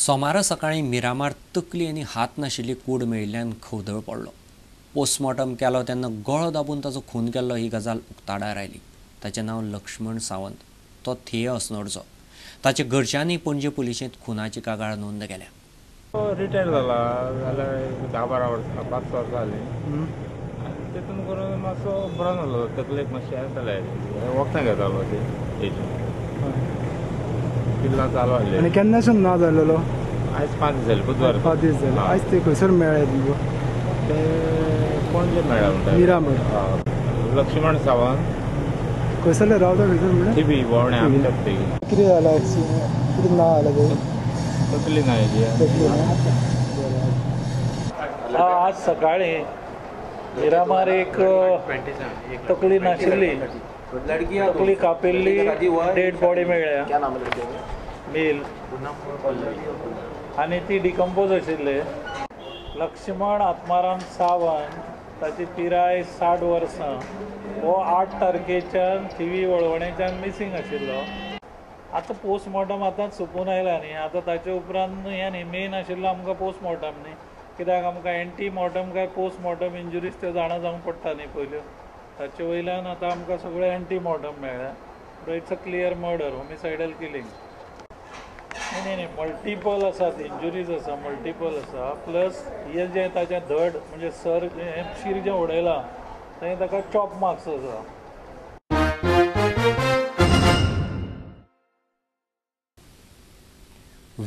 सोमारा सकाळीं मिरामार तकली आनी हात नाशिल्ली कूड मेळिल्ल्यान खवदळ पडलो. पोस्टमॉर्टम केलो तेन्ना गळो दाबून ताचो खून केल्लो ही गजाल उक्ताडार आयली. ताचें नांव लक्ष्मण सावंत. तो थिये अस्नोडचो. ताच्या घरच्यांनी पणजे पुलिशेंत खुनाची कागाळ नोंद केल्या. रिटायर जाला जाल्यार 10-12 वर्सां 5 वर्सां जालीं आनी तितून करून मातसो बरो नासलो, तकलेक मातशें जातालें, वखदां घेतालो ते पिल्लां चालू आसलें. आनी केन्नासून ना जालेलो? आयज 5 दीस जाले, बुधवार 5 दीस जाले. आयज ते खंयसर मेळ्ळे तुमकां? ते पणजे मेळ्ळे म्हणटा, मिरामार. लक्ष्मण सावंत. खंयसरले रावता खंयसर म्हणलें? थिवी वोवणे आमच्या. कितें जालां एक्सिडेंट? कितें ना जालें तें? तकली ना हेजी. तकली ना. आज सकाळी मिरामार एक तकली नाशिल्ली, तकली कापिल्ली डेड बॉडी मेळ्ळ्या मेल, आनी ती डिकम्पोज आशिल्ली. लक्ष्मण आत्माराम सावंत, ताची पिराय 60 वर्सां, हो 8 तारखेच्यान थिवी वळवणेच्यान मिसींग आशिल्लो. आतां पोस्टमॉर्टम आतांच सोंपून आयला न्ही, आतां ताचे उपरांत हें न्ही मेन आशिल्लो आमकां पोस्टमॉर्टम न्ही, कित्याक आमकां एंटी मॉर्टम काय पोस्टमॉर्टम इंजुरीज त्यो जाणा जावंक पडटा न्ही पयल्यो. ताचे वयल्यान आतां आमकां सगळें एंटी मॉर्टम मेळ्ळें. It's a clear murder, homicidal killing. न्ही न्ही मल्टिपल आसात इंजुरीज आसा, मल्टिपल आसा. प्लस हें जें ताचें धड म्हणजे सर हें शीर जें उडयलां थंय ताका चॉप मार्क्स आसा.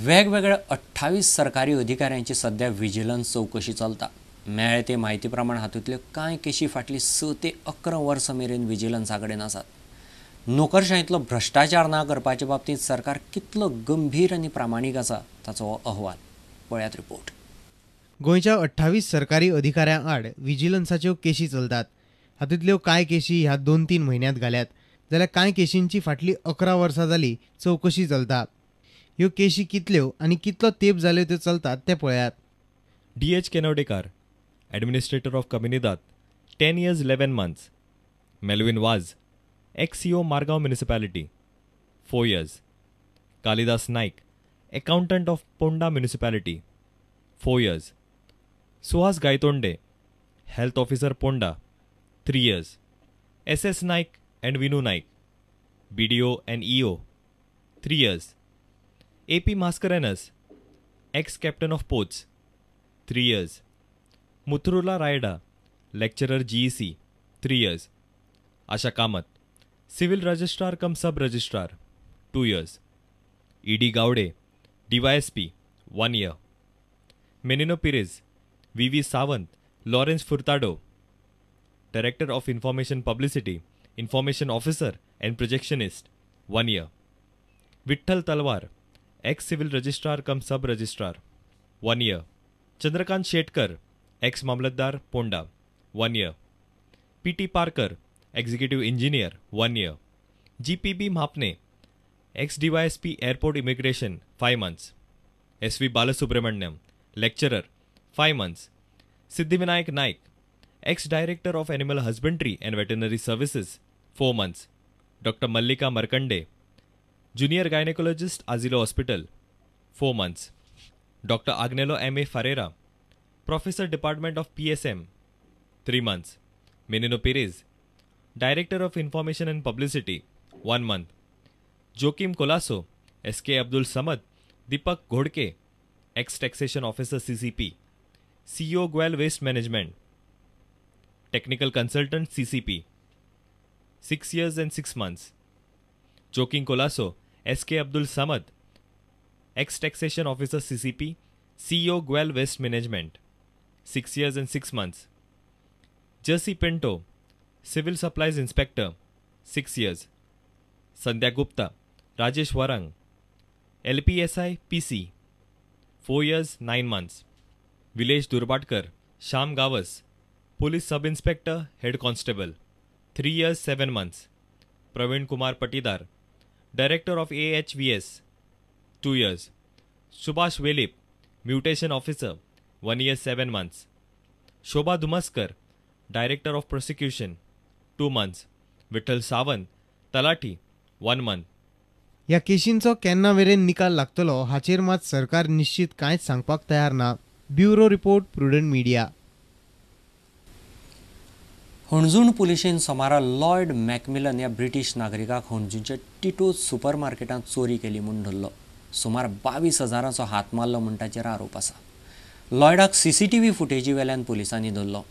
वेगवेगळ्या 28 सरकारी अधिकाऱ्यांची सध्या विजिलन्स चौकशी चलता. मेळ्ळे ते म्हायती प्रमाण हातूंतल्यो कांय केशी फाटलीं 6 ते 11 वर्सां मेरेन विजिलन्सा कडेन आसात. नोकरशाहींतलो भ्रश्टाचार ना करपाचे बाबतींत सरकार कितलो गंभीर आनी प्रामाणीक आसा ताचो हो अहवाल. पळयात रिपोर्ट. गोंयच्या 28 सरकारी अधिकाऱ्यां आड विजिलन्साच्यो केशी चलतात. हातूंतल्यो कांय केशी ह्या 2-3 म्हयन्यांत घाल्यात, जाल्यार कांय केशींची फाटलीं 11 वर्सां जाली चवकशी चलता. ह्यो केशी कितल्यो आनी कितलो तेंप जाल्यो त्यो चलतात तें पळयात. D H Kenodekar, administrator of Comunidade, 10 years 11 months. Melvin Vaz, ex CEO Margao municipality, 4 years. Kalidas Naik, accountant of Ponda municipality, 4 years. Suhas Gaitonde, health officer Ponda, 3 years. S S Naik and Vinu Naik, BDO and EO, 3 years. A P Mascarenhas, ex captain of ports, 3 years. Muthurula Rayada, lecturer GEC, 3 years. Asha Kamat, civil registrar cum sub registrar, 2 years. E D Gawde, DYSP, 1 year. Menino Pires, V V Sawant, Lawrence Furtado, director of information publicity, information officer and projectionist, 1 year. Vitthal Talwar, ex civil registrar cum sub registrar, 1 year. Chandrakant Shetkar, ex mamlatdar Ponda, 1 year. P T Parkar, executive engineer, 1 year. G P B Mhapne, ex DYSP airport immigration, 5 months. S V Balasubramaniam, lecturer, 5 months. Siddhivinayak Naik, ex director of animal husbandry and veterinary services, 4 months. Doctor Mallika Markande, junior gynaecologist, Azilo hospital, 4 months. Doctor Agnelo M A Ferreira, professor department of PSM, 3 months. Menino Pires, director of information and publicity, 1 month. Joaquim Colaco, S K Abdul Samad, Deepak Ghodke, ex taxation officer CCP, CEO GAIL waste management, technical consultant CCP, 6 years and 6 months. Joaquim Colaco, S K Abdul Samad, ex taxation officer CCP, CEO GAIL waste management, 6 years and 6 months. Jersey Pinto, civil supplies inspector, 6 years. Sandhya Gupta, Rajesh Warang, LPSI PC, 4 years 9 months. Vilesh Durbatkar, Shyam Gawas, police sub inspector, head constable, 3 years 7 months. Praveen Kumar Patidar, director of AHVS, 2 years. Subhash Velip, mutation officer, 1 year 7 months. Shobha Dumaskar, director of prosecution, 2 months. Vitthal Sawant, talathi, 1 month. ह्या केशींचो केन्ना मेरेन निकाल लागतलो हाचेर मात सरकार निश्चित कांयच सांगपाक तयार ना. Bureau report, Prudent Media. Anjuna पुलिशेन सोमारा लॉयड मॅकमिलन ह्या ब्रिटीश नागरिकाक हणजूणच्या टिटोज सुपर मार्केटांत चोरी केली म्हूण धरलो. सुमार 22,000चो हात मारलो म्हूण ताचेर आरोप आसा. लॉयडाक CCTV फुटेजी वेल्यान पुलिसांनी धरलो.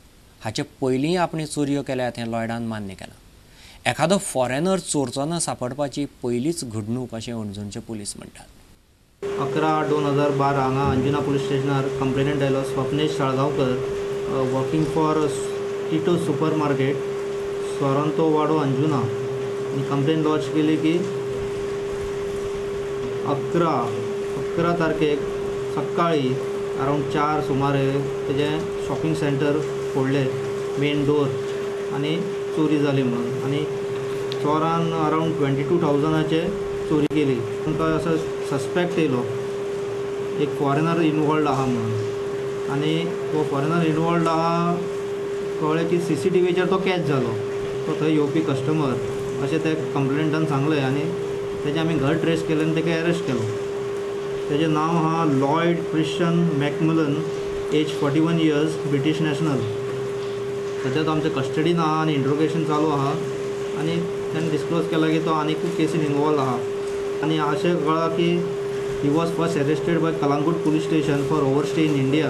हाचे पयलींय आपणे चोरयो केल्यात हें लॉयडान मान्य केलां. एखादो फॉरेनर चोरचो ना सापडपाची पयलीच घडणूक अशें हणजूणचे पुलीस म्हणटात. 11/2012 हांगा अंजुना पुलीस स्टेशनार कंप्लेनंट आयलो Swapnesh Salgaonkar, working for Tito super market, Swaranto Wado, Anjuna. आनी कंप्लेन लॉज केली की 11 तारखेक सकाळी अरावंड 4 सुमारे तेजें शॉपिंग सेंटर फोडलें, मेन डोर, आनी चोरी जाली म्हणून. आनी चोरान अरावंड 22,000 चोरी केली. तांकां असो सस्पेक्ट येयलो एक फॉरेनर इनवॉल्ड आहा म्हणून. आनी तो फॉरेनर इनवॉल्ड आहा कळ्ळें की CCTVचेर तो कॅच जालो, तो थंय येवपी कस्टमर अशें ते कंप्लेनंटान सांगलें. आनी तेजें आमी घर ट्रेस केलें आनी तेका अरेस्ट केलो. तेजें नांव आहा Lloyd Christian Macmillan, age 41 years, British national. सद्या तो आमच्या कस्टडीन आहा आनी इंट्रोगेशन चालू आहा. आनी ताणें डिस्क्लोज केला की तो आनिकूय केसीन इनवॉल्व आहा. आनी अशें कळ्ळां की he was first arrested by Calangute police station for overstay in India.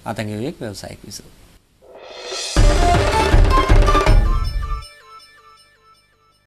आतां घेवया एक वेवसायीक विसव.